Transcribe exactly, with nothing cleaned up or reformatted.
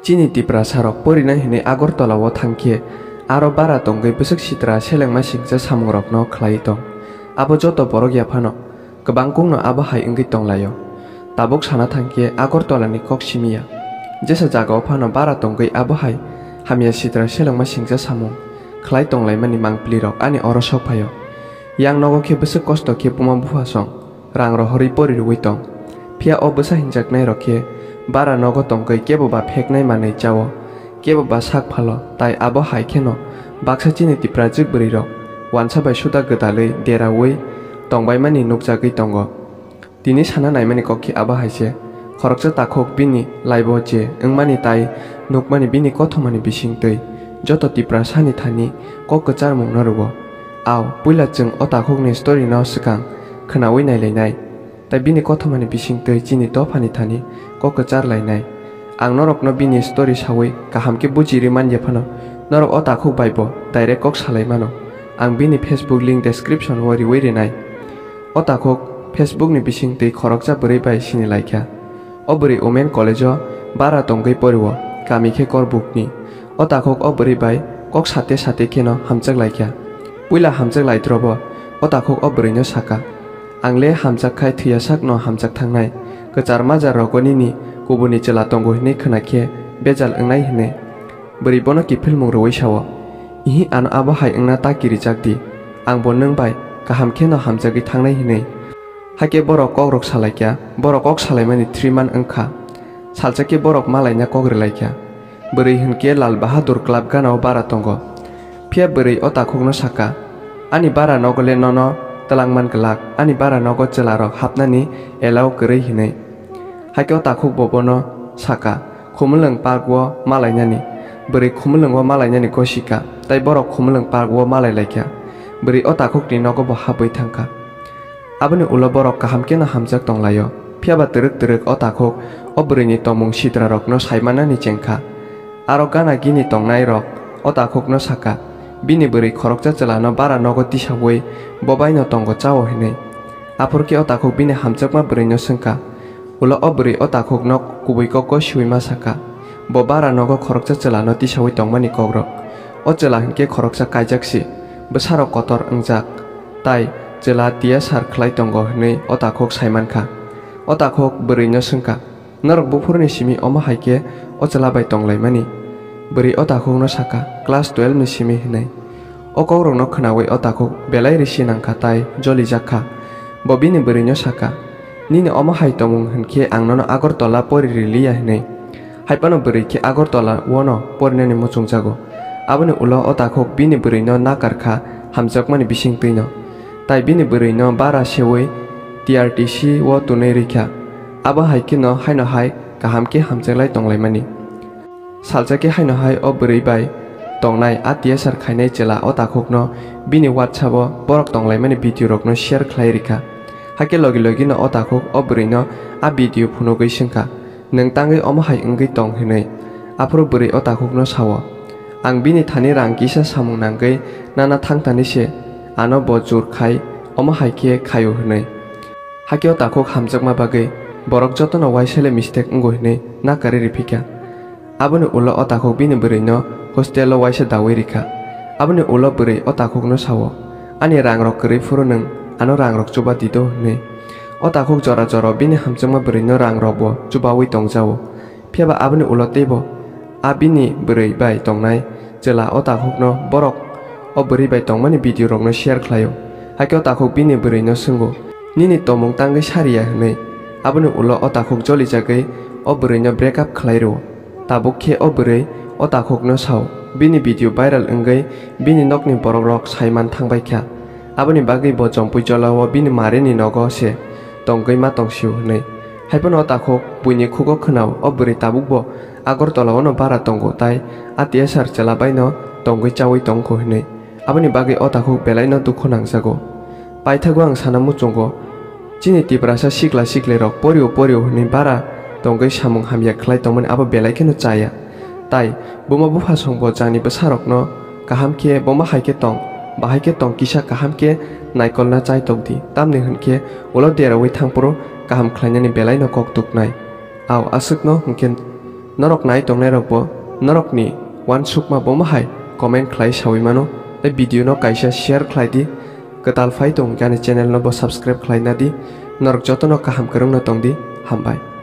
Chini Tiprasarok porinai hwnwi Agartala-o thang khe aro bara tongwi bwswk sitra selengma singcha samungrokno khlaiwi tong. Abo joto borok ya phano kwbangkukno abo hai wngwi tong lai-o. Tabuk sana thang khe Agartala-ni kok simi ya. Jesa jagao phano bara tongwi abo hai hamya sitra selengma singcha samung khlai tong laimani mangpilirok ani oro sok phai-o. Yang nogo khe bwswk kosto khe buma bupha song rang rohorwi pori rwui tong. Phiya o bwsa hinjaknairok khe bara nogo tongwi kebo ba pheknai manwi cha-o, kebo ba sak phalo, tai abo hai kheno baksa chini Tiprajwk bwrwirok wansa bai suda gwdalwi deraui tongbaimani nukjagwi tongo. Tini sana naimani kok khe abo hai se, khoroksa takhuk bini laibo je wngmani tai nukmani bini kothomani bisingtwi joto Tiprasani thani kok kwcharmungno rwo. Ao, puila chwng o takhukni story-no swkang khwnaui nailainai. Tai bini kothomani bisingtwi chini dophani thani kok kwchar lainai. Ang norokno bini story saui kaham khe buji ri man ya phano, norok o takhuk bai bo direct kok salai mano. Ang bini Facebook link description-o riui rinai. O takhuk Facebook-ni bisingtwi khoroksa bwrwi bai sini lai kha. O bwrwi Women College-o bara tongwi pori-o, kami khe Korbukni. O takhuk o bwrwi bai kok sate sate kheno hamjak lai kha. Puila hamjak lai drobo o takhuk o bwrwino saka, "Ang le hamjak khai thwiya sakno hamjak thangnai. Kwchar majar rogo nini kubuni chwla tongo hwnwi khwna khe bejal wngnai," hwnwi. Bwrwi bono kiphilmung rwui sao, "Ihi, ano abo hai wngna ta kirijak di, ang bo nwng bai kaham kheno hamjagwi thangnai," hwnwi. Hakhe borok kokrok salaikha, borok kok salaimani three month wngkha. Salsa khe borok malaina kok rwlaikha. Bwrwi hwnkhe Lal Bahadur Club ganao bara tongo. Phiya bwrwi o takhukno saka, "Ani bara nogo le nono twlangman glak, ani bara nogo chwlarok hapnani allow kwrwi," hwnwi. Hakhe o takhuk bo bono saka, "Khumulwng park-o malainani." Bwrwi khumulwngo malainani gosika, tai borok khumulwng park-o malailaikha. Bwrwi o takhukni nogo bo habwi thangkha. Aboni ulo borok kaham kheno hamjak tonglaio. Phiyaba twrwk twrwk o takhuk o bwrwini tongmung sitrarokno saimanani chengkha. Aro gana gini tongnairok o takhukno saka, "Bini bwrwi khoroksa chwlano bara nogo tisaui bo baino tongo chao," hwnwi. Aphuru khe o takhuk bini hamjakma bwrwino swngkha. Ulo o bwrwi o takhukno kubui kok gosiui ma saka, bo bara nogo khoroksa chwlano tisaui tongmani kokrok. O chwla hwnkhe khoroksa kaijak si, bwsarok kotor wngjak, tai chwla tiyasar khlai tongo hwnwi o takhuk sai mankha. O takhuk bwrwino swngkha, "Norok buphuruni simi omo hai khe o chwla bai tonglaimani?" Bwrwi o takhukno saka, "Class twelve ni simi," hwnwi. O kokrokno khwnaui o takhuk belai risi nangkha tai jolijak kha. Bo bini bwrwino saka, "Nini omo hai tongmung hwn khe ang nono Agartala pori riliya," hwnwi. Hai phano bwrwi khe Agartala-o no porinani muchungjago. Aboni ulo o takhuk bini bwrwino nakar kha hamjakmani bisingtwino. Tai bini bwrwino bara seui T R T C-o tunui rwkha. Abo hai kheno haino hai kaham khe hamjaklai tonglaimani. Salsa khe haino hai o bwrwi bai tongnai a tiyasar khainai chwla o takhukno bini WhatsApp-o borok tonglaimani video-rokno share khlai rikha. Hakhe logi logino o takhuk o bwrwino a video phunugwi swngkha, "Nwng tangwi omo hai wngwi tong?" hwnwi. Aphuru bwrwi o takhukno sao, "Ang bini thani rang kisa samung nangwi nana thangtani se, ano bo jur khai omo hai khe khaio," hwnwi. Hakhe o takhuk hamjakma bagwi borok jotono waisale mistake wngo hwnwi nakarwi riphi kha. Aboni ulo o takhuk bini bwrwino hostel-o waisa daui rikha. Aboni ulo bwrwi o takhukno sao, "Ani rangrok kwrwi phuru nwng ano rangrok chuba di do," hwnwi. O takhuk jora jora bini hamjakma bwrwino rangrokbo chubaui tongjao. Phiya ba aboni ulo teibo a bini bwrwi bai tongnai chwla o takhukno borok o bwrwi bai tongmani video-rokno share khlaio. Hakhe o takhuk bini bwrwino swngo, "Nini tongmung tangwi sariya," hwnwi. Aboni ulo o takhuk jolijagwi o bwrwino break up khlai rwo. Tabuk khe o bwrwi o takhukno sao, bini video viral wngwi bini nokni borokrok sai man thangbai kha. Aboni bagwi bo Jompui Jolao bini marini nogo se tongwi ma tongsio hwnwi. Hai phano o takhuk buini khugo khwnao o bwrwi tabukbo Agartala-o no bara tongo tai a tiyasar chwla bai no tongwi chaui tongkho hwnwi. Aboni bagwi o takhuk belaino dukhu nangjago. Paithago ang sana muchungo, chini Tiprasa sikla sikli rok porio porio hwnwi bara tongwi samung hamya khlai tongmani abo belai kheno chaya. Tai buma bupha songbo jani bwsarokno kaham khe boma hai khe tong, bahai khe tong kisa kaham khe naikolna chai tokdi, tamni hwn khe ulo deraui thangphuru kaham khlainani belaino kok tuknai. Ao aswkno hwn khe Norok nai tongnairokbo norokni uansukma bomo hai comment khlai saui mano, tei video no kaisa share khlai di. Kwtal phai tong ani channel no bo subscribe khlai na di. Norok jotono kaham kwrwngno tong di. Hambai.